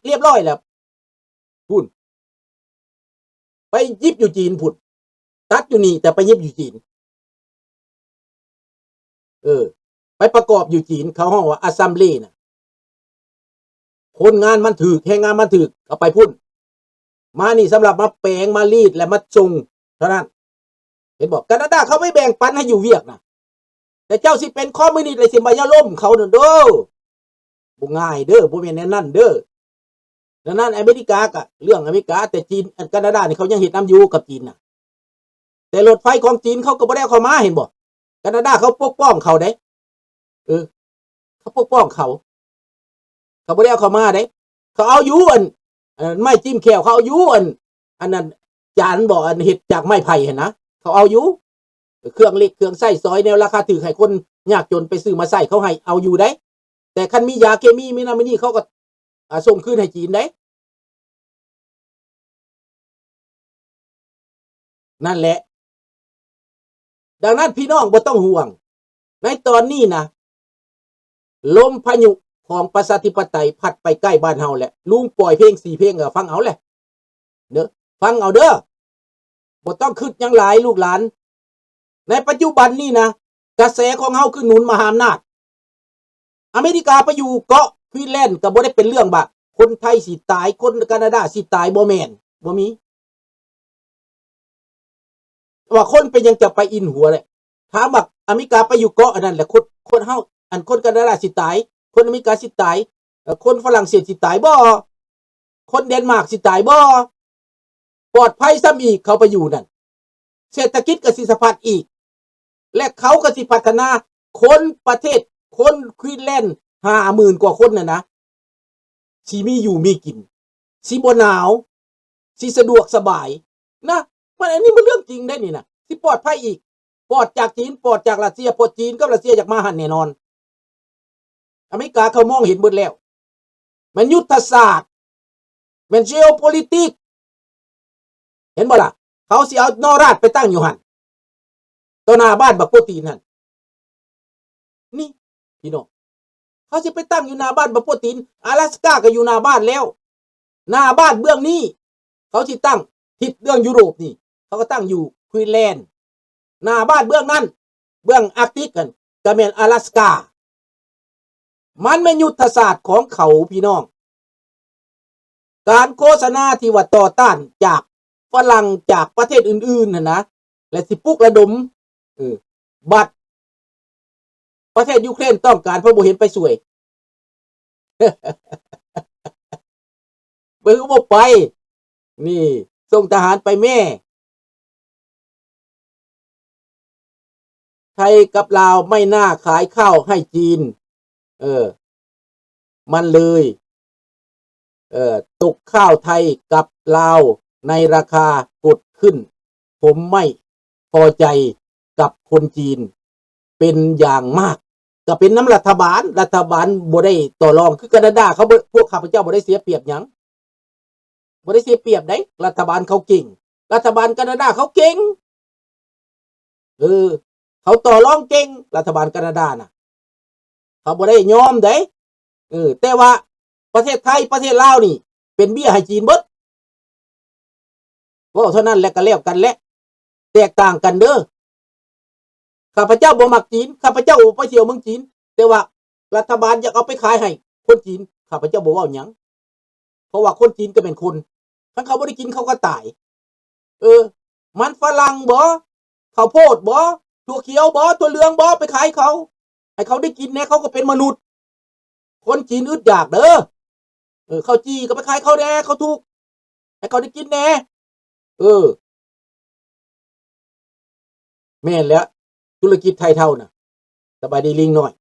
ຮຽບຮ້ອຍແລ້ວ ພຸ້ນ ໄປຢິບຢູ່ຈີນພຸ້ນ ຕັດຢູ່ນີ້ ແຕ່ໄປຢິບຢູ່ຈີນ ເອີ ໄປປະກອບຢູ່ຈີນ ເຂົາຮ້ອງວ່າ assembly ນະ ຄົນງານມັນຖືກ ແຮງງານມັນຖືກ ເອົາໄປພຸ້ນ ມານີ້ສຳລັບມາແປງ ມາລີດ ແລະ ມາສົ່ງເທົ່ານັ້ນ. ເຫັນບໍ່? ການາດາເຂົາໄປແບ່ງປັນໃຫ້ຢູ່ວຽກນະ ແຕ່ເຈົ້າຊິເປັນຄອມມິວນິດ ແລະ ຊິມາຢາລົມເຂົານັ້ນເດີ ບໍ່ງ່າຍເດີ ບໍ່ແມ່ນແນວນັ້ນເດີ. ດັ່ງນັ້ນອາເມລິກາກະເລື່ອງອາເມລິກາ ແຕ່ຈີນ ອັນການາດານີ້ເຂົາຍັງເຮັດນຳຢູ່ກັບຈີນນະ ແຕ່ລົດໄຟຂອງຈີນເຂົາກໍບໍ່ໄດ້ເອົາເຂົ້າມາ ເຫັນບໍ່? ການາດາເຂົາປົກປ້ອງເຂົາເດ້ ເອີ ເຂົາປົກປ້ອງເຂົາ ເຂົາບໍ່ໄດ້ເອົາເຂົ້າມາເດ້ ເຂົາເອົາຢູ່ ອັນ ອັນໄມ້ຈິ້ມແຂ້ວ ເຂົາເອົາຢູ່ ອັນ ອັນນັ້ນ ຈານບໍ່ ອັນເຮັດຈາກໄມ້ໄຜ່ຫັ້ນນະ ເຂົາເອົາຢູ່ ເຄື່ອງເລັກເຄື່ອງໃຊ້ ຊອຍແນວລາຄາຖືກໃຫ້ຄົນຍາກຈົນໄປຊື້ມາໃຊ້ ເຂົາໃຫ້ເອົາຢູ່ເດ້ ແຕ່ຄັນມີຢາເຄມີ ມີນັ້ນມີນີ້ ເຂົາກໍ ອ່າ ສົ່ງຄືນໃຫ້ຈີນເດ້. ນັ້ນແຫຼະ ດັ່ງນັ້ນພີ່ນ້ອງບໍ່ຕ້ອງຫ່ວງ ໃນຕອນນີ້ນະ ລົມພາຍຸຂອງປະຊາທິປະໄຕພັດໄປໃກ້ບ້ານເຮົາແຫຼະ ລຸງປ່ອຍເພງສີ່ເພງກໍຟັງເອົາແຫຼະ ເດີ ຟັງເອົາເດີ ບໍ່ຕ້ອງຄິດຫຍັງຫຼາຍລູກຫຼານ. ໃນປັດຈຸບັນນີ້ນະ ກະແສຂອງເຮົາຄືໜູນມະຫາອຳນາດ. ອາເມລິກາໄປຢູ່ເກາະ Greenland ກໍບໍ່ໄດ້ເປັນເລື່ອງວ່າຄົນໄທຊິຕາຍ ຄົນການາດາຊິຕາຍ ບໍ່ແມ່ນ ບໍ່ມີ. ວ່າຄົນເປັນຫຍັງຈະໄປອິນຫົວແຫຼະ ຖາມວ່າອາເມລິກາໄປຢູ່ເກາະອັນນັ້ນແຫຼະ ຄົນ ຄົນເຮົາ ອັນຄົນການາດາຊິຕາຍ ຄົນອາເມລິກາຊິຕາຍ ເອີ ຄົນຝຣັ່ງເສດຊິຕາຍບໍ່? ຄົນເດນມາກຊິຕາຍບໍ່? ປອດໄພຊ້ຳອີກ ເຂົາໄປຢູ່ນັ້ນ ເສດຖະກິດກໍຊິສະພັດອີກ ແລະ ເຂົາກໍຊິພັດທະນາ ຄົນປະເທດ ຄົນ Greenland ຫ້າໝື່ນກວ່າຄົນນັ້ນນະ ຊິມີຢູ່ມີກິນ ຊິບໍ່ໜາວ ຊິສະດວກສະບາຍນະ ມັນ ອັນນີ້ມັນເລື່ອງຈິງເດ້ນີ້ນະ ຊິປອດໄພອີກ ປອດຈາກຈີນ ປອດຈາກຣັດເຊຍ ເພາະຈີນກັບຣັດເຊຍຢາກມາຫັ້ນແນ່ນອນ. ອາເມລິກາເຂົາມອງເຫັນເບິດແລ້ວ ແມ່ນຍຸດທະສາດ ແມ່ນ geopolitics ເຫັນບໍ່ລະ? ເຂົາຊິເອົານໍຣາດໄປຕັ້ງຢູ່ຫັ້ນ ຕໍ່ໜ້າບ້ານບັກໂປຕີນຫັ້ນ ນີ້ພີ່ນ້ອງ ເຂົາຊິໄປຕັ້ງຢູ່ໜ້າບ້ານບັກໂປຕີນ ອາລາສກາກໍຢູ່ໜ້າບ້ານແລ້ວ ໜ້າບ້ານເບື້ອງນີ້ ເຂົາຊິຕັ້ງທິດເບື້ອງຢູໂຣບນີ້ ເຂົາກໍຕັ້ງຢູ່ Greenland ໜ້າບ້ານເບື້ອງນັ້ນ ເບື້ອງ Arctic ຫັ້ນ ກໍແມ່ນ Alaska ມັນແມ່ນຍຸດທະສາດຂອງເຂົາພີ່ນ້ອງ ການໂຄສະນາທີ່ວ່າຕໍ່ຕ້ານຈາກຝຣັ່ງ ຈາກປະເທດອື່ນໆຫັ້ນນະ ແລະ ຊິປຸກລະດົມ ເອີ ບັດປະເທດຢູເຄຣນຕ້ອງການ ເພິ່ນບໍ່ເຫັນໄປຊ່ວຍ ເພິ່ນກໍບໍ່ໄປ ນີ້ ສົ່ງທະຫານໄປແມ້ ໄທກັບລາວໄມ່ໜ້າຂາຍຂ້າວໃຫ້ຈີນ ເອີ ມັນເລີຍ ເອີ ຕົກຂ້າວໄທກັບລາວໃນລາຄາກົດຂຶ້ນ ຜົມໄມ່ພໍໃຈກັບຄົນຈີນເປັນຢ່າງມາກ ກໍເປັນນຳລັດຖະບານ ລັດຖະບານບໍ່ໄດ້ຕໍ່ລອງ ຄືການາດາເຂົາບໍ່ ພວກຂ້າພະເຈົ້າບໍ່ໄດ້ເສຍປຽບຫຍັງ ບໍ່ໄດ້ເສຍປຽບໃດ ລັດຖະບານເຂົາເກັ່ງ ລັດຖະບານການາດາເຂົາເກັ່ງ ເອີ ເຂົາຕໍ່ລອງເກັ່ງ ລັດຖະບານການາດານະ ເຂົາບໍ່ໄດ້ຍອມໃດ ເອີ ແຕ່ວ່າປະເທດໄທ ປະເທດລາວນີ້ ເປັນເບ້ຍໃຫ້ຈີນເບິດ ເວົ້າເທົ່ານັ້ນແຫຼະ ກໍແລ້ວກັນແຫຼະ ແຕກຕ່າງກັນເດີ ຂ້າພະເຈົ້າບໍ່ມັກຈີນ ຂ້າພະເຈົ້າບໍ່ໄປທ່ຽວເມືອງຈີນ ແຕ່ວ່າລັດຖະບານຢາກເອົາໄປຂາຍໃຫ້ຄົນຈີນ ຂ້າພະເຈົ້າບໍ່ເວົ້າຫຍັງ ເພາະວ່າຄົນຈີນກໍແມ່ນຄົນ ຄັນເຂົາບໍ່ໄດ້ກິນເຂົາກໍຕາຍ ເອີ ມັນຝຣັ່ງບໍ ເຂົ້າໂພດບໍ ຖົ່ວຂຽວບໍ ຖົ່ວເຫຼືອງບໍ ໄປຂາຍເຂົາ ໃຫ້ເຂົາໄດ້ກິນແດ່ ເຂົາກໍເປັນມະນຸດ ຄົນຈີນອຶດຢາກເດີ ເອີ ເຂົ້າຈີ່ກໍໄປຂາຍເຂົາແດ່ ເຂົາທຸກ ໃຫ້ເຂົາໄດ້ກິນແດ່ ເອີ ແມ່ນແລ້ວ ທຸລະກິດໄທເທົານະ ສະບາຍດີລິງນ້ອຍ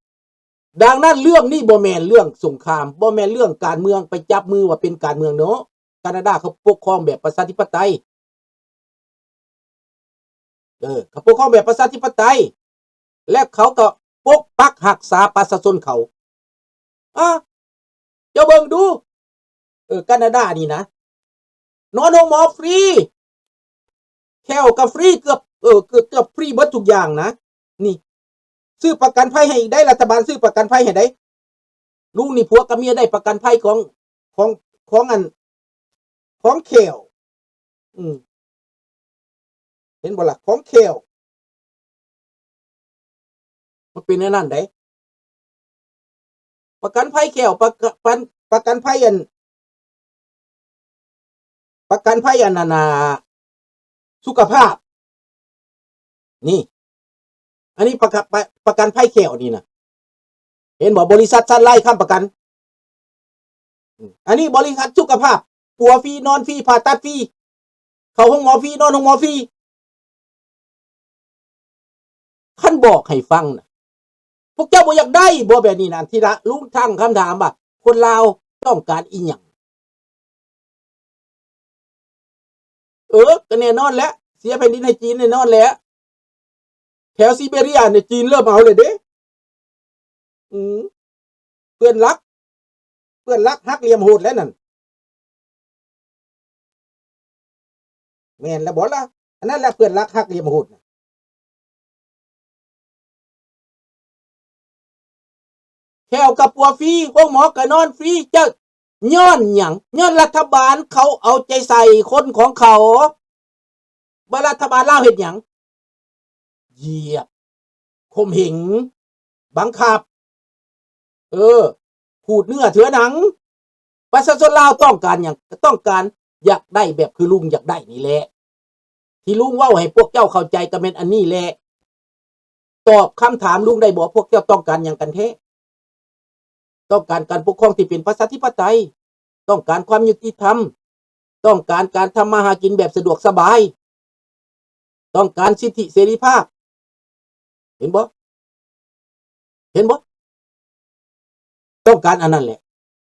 ດັ່ງນັ້ນເລື່ອງນີ້ບໍ່ແມ່ນເລື່ອງສົງຄາມ ບໍ່ແມ່ນເລື່ອງການເມືອງ ໄປຈັບມືວ່າເປັນການເມືອງເນາະ ການາດາເຂົາປົກຄອງແບບປະຊາທິປະໄຕ ເອີ ເຂົາປົກຄອງແບບປະຊາທິປະໄຕ ແລະ ເຂົາກໍປົກປັກຮັກສາປະຊາຊົນເຂົາ ອາ ເຈົ້າເບິ່ງດູ ເອີ ການາດານີ້ນະ ນອນໂຮງໝໍຟຣີ ແຂ້ວກໍຟຣີ ເກືອບ ເອີ ເກືອບ ເກືອບຟຣີເບິດທຸກຢ່າງນະ ນີ້ ຊື້ປະກັນໄພໃຫ້ອີກໄດ໋ ລັດຖະບານຊື້ປະກັນໄພໃຫ້ໄດ໋ ລຸງນີ້ ຜົວກັບເມຍໄດ້ປະກັນໄພຂອງ ຂອງ ຂອງອັນ ຂອງແຂ້ວ ອືມ ເຫັນບໍ່ລະ ຂອງແຂ້ວ ມັນເປັນແນວນັ້ນໃດ໋ ປະກັນໄພແຂ້ວ ປະກະ ປັນ ປະກັນໄພອັນ ປະກັນໄພອັນນັ້ນນະ ສຸຂະພາບ ນີ້ ອັນນີ້ປະກະ ປະ ປະກັນໄພແຂ້ວນີ້ນະ ເຫັນບໍ່? ບໍລິສັດຊັນໄລຄ້ຳປະກັນ ອືມ ອັນນີ້ບໍລິສັດສຸຂະພາບ ປົວຟຣີ ນອນຟຣີ ຜ່າຕັດຟຣີ ເຂົ້າໂຮງໝໍຟຣີ ນອນໂຮງໝໍຟຣີ ຄັນບອກໃຫ້ຟັງນະ ພວກເຈົ້າບໍ່ຢາກໄດ້ບໍ່ແບບນີ້ນະ? ທີ່ລະ ລຸງຕັ້ງຄຳຖາມວ່າ ຄົນລາວຕ້ອງການອີ່ຫຍັງ? ເອີ ກໍແນ່ນອນແຫຼະ ເສຍແຜ່ນດິນໃຫ້ຈີນແນ່ນອນແຫຼະ ແຖວຊີເບເຣຍນີ້ ຈີນເລີ່ມເອົາແລ້ວເດ້ ອືມ ເພື່ອນລັກ ເພື່ອນລັກຫັກຫຼ່ຽມໂຫດແລ້ວນັ້ນ ແມ່ນແລ້ວບໍ່ລະ? ອັນນັ້ນແຫຼະເພື່ອນລັກຫັກຫຼ່ຽມໂຫດນະ ແຂ້ວກໍປົວຟຣີ ໂຮງໝໍກໍນອນຟຣີ ເຈົ້າ ຍ້ອນຫຍັງ? ຍ້ອນລັດຖະບານເຂົາເອົາໃຈໃສ່ຄົນຂອງເຂົາ ວ່າລັດຖະບານລາວເຮັດຫຍັງ? ຢຽບ, ຂົ່ມເຫງ, ບັງຄັບ, ເອີ, ຂູດເນື້ອເຖືອໜັງ. ປະຊາຊົນລາວຕ້ອງການຫຍັງ? ຕ້ອງການຢາກໄດ້ແບບຄືລຸງຢາກໄດ້ນີ້ແຫຼະ. ທີ່ລຸງເວົ້າໃຫ້ພວກເຈົ້າເຂົ້າໃຈກໍແມ່ນອັນນີ້ແຫຼະ. ຕອບຄຳຖາມລຸງໄດ້ບໍ່? ພວກເຈົ້າຕ້ອງການຫຍັງກັນແທ້? ຕ້ອງການການປົກຄອງທີ່ເປັນປະຊາທິປະໄຕ, ຕ້ອງການຄວາມຍຸຕິທຳ, ຕ້ອງການການທຳມາຫາກິນແບບສະດວກສະບາຍ, ຕ້ອງການສິດທິເສລີພາບ. ເຫັນບໍ່? ເຫັນບໍ່? ຕ້ອງການອັນນັ້ນແຫຼະ.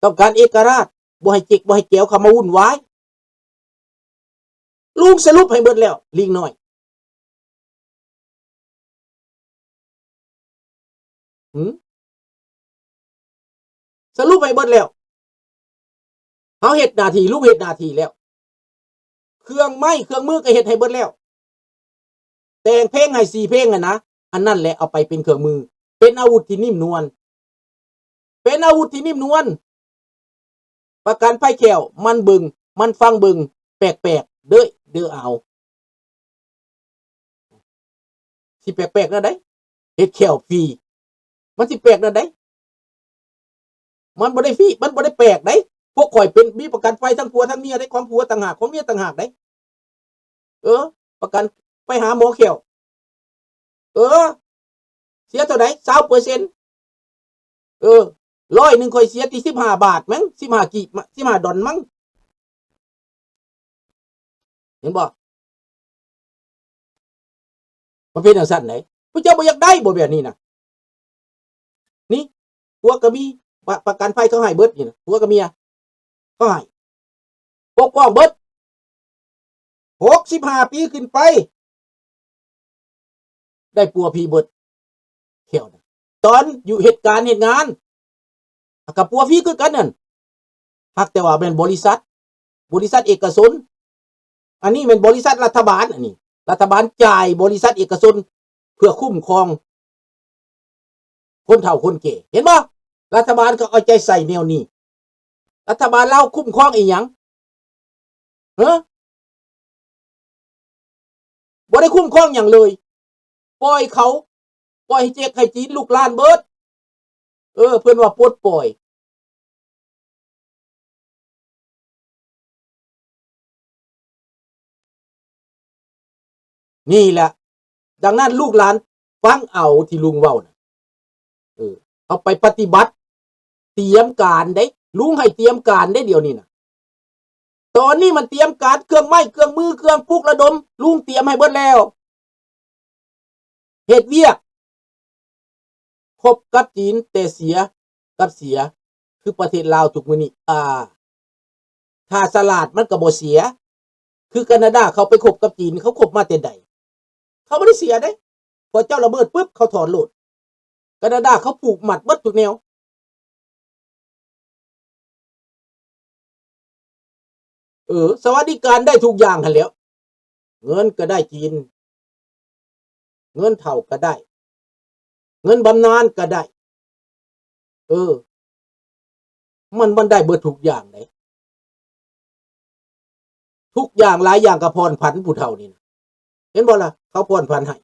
ຕ້ອງການເອກະລາດ, ບໍ່ໃຫ້ເຈັກ ບໍ່ໃຫ້ແກວເຂົ້າມາວຸ່ນວາຍ. ລຸງສະຫຼຸບໃຫ້ເບິດແລ້ວ ລິງນ້ອຍ. ຫືມ? ສະຫຼຸບໃຫ້ເບິດແລ້ວ. ເຮົາເຮັດໜ້າທີ່, ລຸງເຮັດໜ້າທີ່ແລ້ວ. ເຄື່ອງໄມ້ເຄື່ອງມືກໍເຮັດໃຫ້ເບິດແລ້ວ. ແຕ່ງເພງໃຫ້ສີ່ເພງຫັ້ນນະ, ອັນນັ້ນແຫຼະເອົາໄປເປັນເຄື່ອງມື, ເປັນອາວຸດທີ່ນິ້ມນວນ. ເປັນອາວຸດທີ່ນິ້ມນວນ. ປະກັນໄພແຂ້ວ ມັນເບິ່ງ ມັນຟັງເບິ່ງແປກໆ ເດີ ເດີອາວ. ຊິແປກໆ ແນວໃດ? ເຮັດແຂ້ວຟຣີ ມັນຊິແປກແນວໃດ? ມັນບໍ່ໄດ້ຟຣີ ມັນບໍ່ໄດ້ແປກໃດ. ພວກຂ້ອຍເປັນ ມີປະກັນໄພທັງຜົວທັງເມຍໃດ, ຂອງຜົວຕ່າງຫາກ ຂອງເມຍຕ່າງຫາກໃດ. ເອີ ປະກັນໄປຫາໝໍແຂ້ວ. ເອີ ເສຍເທົ່າໃດ? ຊາວເປີເຊັນ. ເອີ ຮ້ອຍໜຶ່ງຂ້ອຍເສຍຕິ ສິບຫ້າບາດມັງ ສິບຫ້າກີບ ສິບຫ້າດອນມັງ. ເຫັນບໍ່? ມັນເປັນຈັ່ງຊັ້ນໃດ. ພວກເຈົ້າບໍ່ຢາກໄດ້ບໍ່ແບບນີ້ນະ? ນີ້ ຜົວກໍມີ ປະ ປະກັນໄພເຂົາໃຫ້ເບິດນີ້ນະ ຜົວກັບເມຍເຂົາໃຫ້ ປົກປ້ອງເບິດ ຫົກສິບຫ້າປີຂຶ້ນໄປ ໄດ້ປົວຟຣີເບິດ ແຖວນັ້ນ ຕອນຢູ່ເຮັດການເຮັດງານ ກໍປົວຟຣີຄືກັນນັ້ນ ຫາກແຕ່ວ່າແມ່ນບໍລິສັດ ບໍລິສັດເອກະຊົນ. ອັນນີ້ແມ່ນບໍລິສັດລັດຖະບານ, ອັນນີ້ລັດຖະບານຈ່າຍບໍລິສັດເອກະຊົນເພື່ອຄຸ້ມຄອງຄົນເຖົ້າຄົນແກ່. ເຫັນບໍ່? ລັດຖະບານກໍເອົາໃຈໃສ່ແນວນີ້. ລັດຖະບານລາວຄຸ້ມຄອງອີ່ຫຍັງ? ເອີ? ບໍ່ໄດ້ຄຸ້ມຄອງຫຍັງເລີຍ. ປ່ອຍເຂົາ, ປ່ອຍໃຫ້ເຈັກໃຫ້ຈີນລຸກລານເບິດ. ເອີ, ເພິ່ນວ່າປົດປ່ອຍ. ນີ້ແຫຼະ. ດັ່ງນັ້ນລູກຫຼານຟັງເອົາທີ່ລຸງເວົ້ານະ. ເອີ, ເອົາໄປປະຕິບັດ, ຕຽມການເດ້. ລຸງໃຫ້ຕຽມການເດ້ດຽວນີ້ນະ. ຕອນນີ້ມັນຕຽມການເຄື່ອງໄມ້ເຄື່ອງມືເຄື່ອງປຸກລະດົມ ລຸງຕຽມໃຫ້ເບິດແລ້ວ. ເຮັດວຽກ ຄົບກັບຈີນແຕ່ເສຍກັບເສຍ ຄືປະເທດລາວທຸກມື້ນີ້. ອ່າ ຖ້າສະຫຼາດມັນກໍບໍ່ເສຍ. ຄືການາດາເຂົາໄປຄົບກັບຈີນ ເຂົາຄົບມາແຕ່ໃດ? ເຂົາບໍ່ໄດ້ເສຍເດ້. ພໍເຈົ້າລະເມີດປຶບ ເຂົາຖອນໂລດ. ການາດາເຂົາຜູກມັດເບິດທຸກແນວ. ເອີ, ສະຫວັດດີການໄດ້ທຸກຢ່າງຫັ້ນແຫຼ້ວ. ເງິນກໍໄດ້ຈີນ, ເງິນເຖົ້າກໍໄດ້, ເງິນບຳນານກໍໄດ້. ເອີ, ມັນ, ມັນໄດ້ເບິດທຸກຢ່າງເດ້. ທຸກຢ່າງຫຼາຍຢ່າງກໍຜ່ອນຜັນຜູ້ເຖົ້ານີ້ນະ ເຫັນບໍ່ລະ? ເຂົາຜ່ອນຜັນໃຫ້.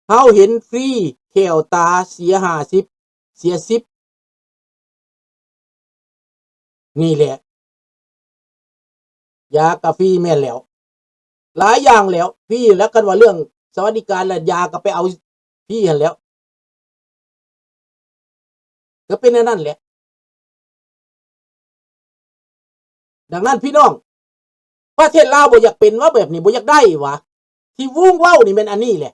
ເຮົາເຫັນຟຣີ ແຂ້ວຕາເສຍຫ້າສິບ ເສຍສິບ ນີ້ແຫຼະ ຢາກະຟຣີແມ່ນແລ້ວ ຫຼາຍຢ່າງແລ້ວ ຟຣີແລ້ວ ຄັນວ່າເລື່ອງສະຫວັດດີການ ແລະ ຢາກໍໄປເອົາຟຣີຫັ້ນແລ້ວ ກໍເປັນແນວນັ້ນແຫຼະ. ດັ່ງນັ້ນພີ່ນ້ອງ ປະເທດລາວບໍ່ຢາກເປັນຫວາ ແບບນີ້ບໍ່ຢາກໄດ້ຫວາ ທີ່ວຸ້ງເວົ້ານີ້ແມ່ນອັນນີ້ແຫຼະ.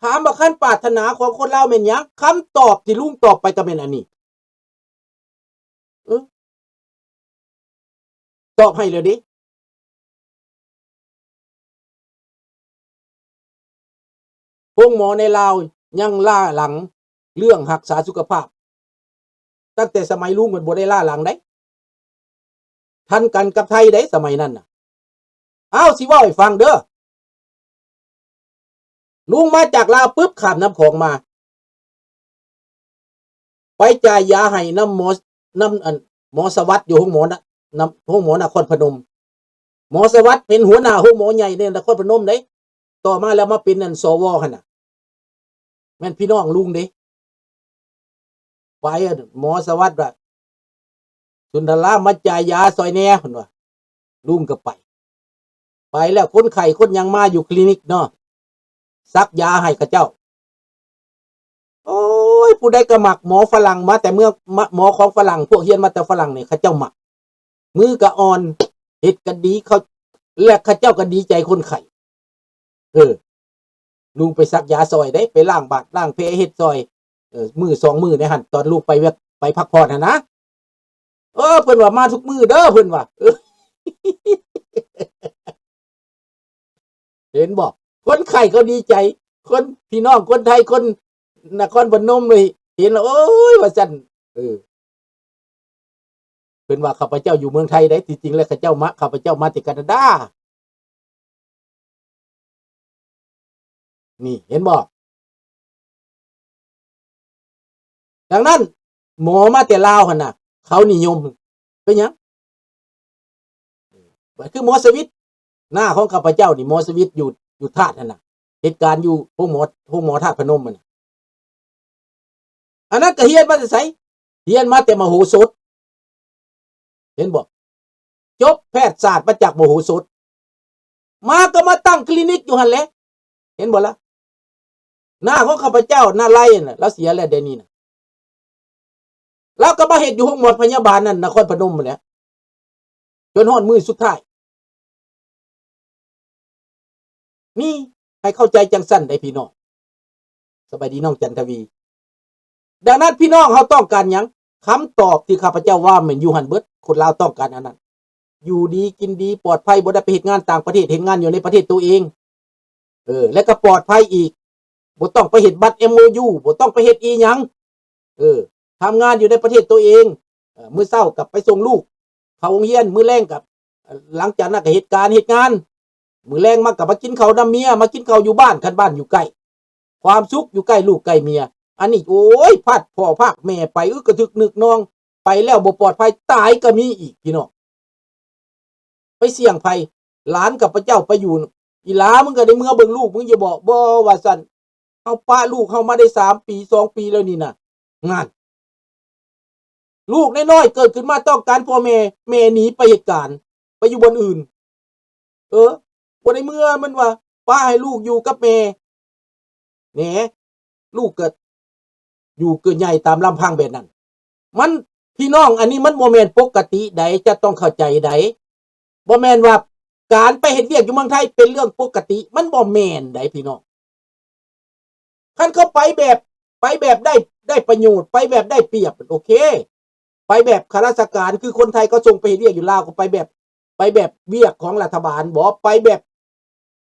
ຖາມວ່າຄັນປາດຖະໜາຂອງຄົນລາວແມ່ນຫຍັງ? ຄຳຕອບທີ່ລຸງຕອບໄປກໍແມ່ນອັນນີ້ ເອີ ຕອບໃຫ້ແລ້ວເດ້. ໂຮງໝໍໃນລາວຍັງລ້າຫຼັງເລື່ອງຮັກສາສຸຂະພາບ ຕັ້ງແຕ່ສະໄໝລຸງມັນບໍ່ໄດ້ລ້າຫຼັງໃດ ທັນກັນກັບໄທໃດສະໄໝນັ້ນນະ. ອ້າວ ຊິເວົ້າໃຫ້ຟັງເດີ ລຸງມາຈາກລາວປຶບ ຂ້າມນ້ຳຂອງມາ ໄປຈ່າຍຢາໃຫ້ນຳໝໍ ນຳອັນ ໝໍສະຫວັດຢູ່ໂຮງໝໍນະ ນຳໂຮງໝໍນະຄອນພະນົມ. ໝໍສະຫວັດເປັນຫົວໜ້າໂຮງໝໍໃຫຍ່ໃນນະຄອນພະນົມເດ້ ຕໍ່ມາແລ້ວມາເປັນອັນ ສວ ຫັ້ນນະ ແມ່ນພີ່ນ້ອງລຸງເດ້. ໄປ ໝໍສະຫວັດວ່າ ສຸນທະລາມ ມາຈ່າຍຢາຊ່ອຍແດ່ ເພິ່ນວ່າ ລຸງກໍໄປ ໄປແລ້ວຄົນໄຂ້ຄົນຫຍັງມາຢູ່ຄລີນິກເນາະ ສັກຢາໃຫ້ເຂົາເຈົ້າ. ໂອ້ຍ ຜູ້ໃດກໍມັກ ໝໍຝຣັ່ງມາແຕ່ເມືອງ ໝໍຂອງຝຣັ່ງ ພວກຮຽນມາແຕ່ຝຣັ່ງນີ້ ເຂົາເຈົ້າມັກ ມືກໍອ່ອນ ເຮັດກໍດີ ເຂົາ ແລະ ເຂົາເຈົ້າກໍດີໃຈຄົນໄຂ້. ເອີ ລຸງໄປສັກຢາຊ່ອຍເດ້ ໄປລ້າງບາດລ້າງແຜເຮັດຊ່ອຍ ເອີ ມື້ສອງມື້ໃນຫັ້ນ ຕອນລູກໄປວຽກ ໄປພັກຜ່ອນຫັ້ນນະ. ເອີ ເພິ່ນວ່າມາທຸກມື້ເດີ ເພິ່ນວ່າ ເອີ ເຫັນບໍ່? ຄົນໄຂ້ເຂົາດີໃຈ ຄົນ ພີ່ນ້ອງຄົນໄທ ຄົນນະຄອນພະນົມນີ້ເຫັນແລ້ວ ໂອ້ຍ ວ່າຊັ້ນ ເອີ ເພິ່ນວ່າຂ້າພະເຈົ້າຢູ່ເມືອງໄທໃດ໋ ທີ່ຈິງແລ້ວເຂົາເຈົ້າມາ ຂ້າພະເຈົ້າມາແຕ່ການາດາ. ນີ້ ເຫັນບໍ່? ດັ່ງນັ້ນ ໝໍມາແຕ່ລາວຫັ້ນນະ ເຂົານິຍົມ ເປັນຫຍັງ? ຄືໝໍສະຫວິດ ນ້າຂອງຂ້າພະເຈົ້ານີ້ ໝໍສະຫວິດຢູ່ ຢູ່ທາດຫັ້ນນະ ເຮັດການຢູ່ໂຮງໝໍ ໂຮງໝໍທາດພະນົມຫັ້ນນະ. ອັນນັ້ນກໍຮຽນມາແຕ່ໃສ? ຮຽນມາແຕ່ມະໂຫສົດ ເຫັນບໍ່? ຈົບແພດສາດມາຈາກມະໂຫສົດ ມາກໍມາຕັ້ງຄລີນິກຢູ່ຫັ້ນແຫຼະ ເຫັນບໍ່ລະ? ນ້າຂອງຂ້າພະເຈົ້າ ນ້າໄລນະ ລາວເສຍແລ້ວດຽວນີ້ນະ ລາວກໍມາເຮັດຢູ່ໂຮງໝໍພະຍາບານນັ້ນ ນະຄອນພະນົມຫັ້ນແຫຼະ ຈົນຮອດມື້ສຸດທ້າຍ. ນີ້ ໃຫ້ເຂົ້າໃຈຈັ່ງຊັ້ນໄດ໋ພີ່ນ້ອງ. ສະບາຍດີນ້ອງຈັນທະວີ. ດັ່ງນັ້ນພີ່ນ້ອງເຮົາຕ້ອງການຫຍັງ? ຄຳຕອບທີ່ຂ້າພະເຈົ້າວ່າແມ່ນຢູ່ຫັ້ນເບິດ, ຄົນລາວຕ້ອງການອັນນັ້ນ. ຢູ່ດີກິນດີ ປອດໄພ, ບໍ່ໄດ້ໄປເຮັດງານຕ່າງປະເທດ, ເຮັດງານຢູ່ໃນປະເທດໂຕເອງ. ເອີ ແລະກໍປອດໄພອີກ, ບໍ່ຕ້ອງໄປເຮັດບັດເອັມໂອຢູ, ບໍ່ຕ້ອງໄປເຮັດອີ່ຫຍັງ. ເອີ ທຳງານຢູ່ໃນປະເທດໂຕເອງ, ເອີ ມື້ເຊົ້າກັບໄປສົ່ງລູກເຂົ້າໂຮງຮຽນ, ມື້ແລງກັບ ຫຼັງຈາກນັ້ນກໍເຮັດການເຮັດງານ, ມື້ແລງມາກໍມາກິນເຂົ້ານຳເມຍ, ມາກິນເຂົ້າຢູ່ບ້ານ, ຄັນບ້ານຢູ່ໃກ້. ຄວາມສຸກຢູ່ໃກ້ລູກໃກ້ເມຍ. ອັນນີ້ ໂອ້ຍ ພາກພໍ່ພາກແມ່ໄປ ອຶກກະທຶກນຶກນອງ, ໄປແລ້ວບໍ່ປອດໄພ, ຕາຍກໍມີອີກ ພີ່ນ້ອງ. ໄປສ່ຽງໃຜ? ຫຼານຂ້າພະເຈົ້າໄປຢູ່, ອີຫຼາ ມຶງກໍໄດ້ເມືອເບິ່ງລູກມຶງຢູ່ບໍ? ບໍ່ ວ່າຊັ້ນ. ເຮົາປະລູກເຮົາມາໄດ້ສາມປີ ສອງປີແລ້ວນີ້ນະ. ນັ້ນ ລູກນ້ອຍໆເກີດຂຶ້ນມາຕ້ອງການພໍ່ແມ່, ແມ່ໜີໄປເຮັດການ ໄປຢູ່ບ່ອນອື່ນ. ເອີ ບໍ່ໄດ້ເມືອ, ມັນວ່າປະໃຫ້ລູກຢູ່ກັບແມ່. ແໜ ລູກກໍຢູ່ເກີດໃຫຍ່ຕາມລຳພັງແບບນັ້ນ. ມັນ ພີ່ນ້ອງ, ອັນນີ້ມັນບໍ່ແມ່ນປົກກະຕິໃດ໋, ຈະຕ້ອງເຂົ້າໃຈໃດ໋. ບໍ່ແມ່ນວ່າການໄປເຮັດວຽກຢູ່ເມືອງໄທເປັນເລື່ອງປົກກະຕິ, ມັນບໍ່ແມ່ນໃດ໋ ພີ່ນ້ອງ. ຄັນເຂົາໄປແບບ ໄປແບບໄດ້ ໄດ້ປະໂຫຍດ, ໄປແບບໄດ້ປຽບ, ໂອເຄ. ໄປແບບຂ້າລາຊະການ ຄືຄົນໄທເຂົາສົ່ງໄປເຮັດວຽກຢູ່ລາວ, ກໍໄປແບບ ໄປແບບວຽກຂອງລັດຖະບານບໍ? ໄປແບບ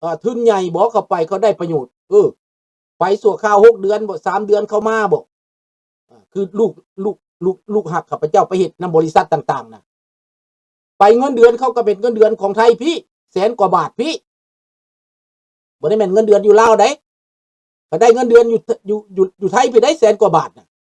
ເອີ ທຶນໃຫຍ່ບໍ? ເຂົາໄປເຂົາໄດ້ປະໂຫຍດ. ເອີ ໄປຊົ່ວຄາວຫົກເດືອນບໍ? ສາມເດືອນເຂົາມາບໍ? ອາ ຄືລູກ ລູກ ລູກ ລູກຮັກຂ້າພະເຈົ້າໄປເຮັດນຳບໍລິສັດຕ່າງໆນະ, ໄປເງິນເດືອນເຂົາກໍເປັນເງິນເດືອນຂອງໄທພີ້ ແສນກວ່າບາດພີ້. ບໍ່ໄດ້ແມ່ນເງິນເດືອນຢູ່ລາວໃດ໋, ກໍໄດ້ເງິນເດືອນຢູ່ ຢູ່ ຢູ່ ຢູ່ໄທພີ້ໄດ໋ ແສນກວ່າບາດນະ.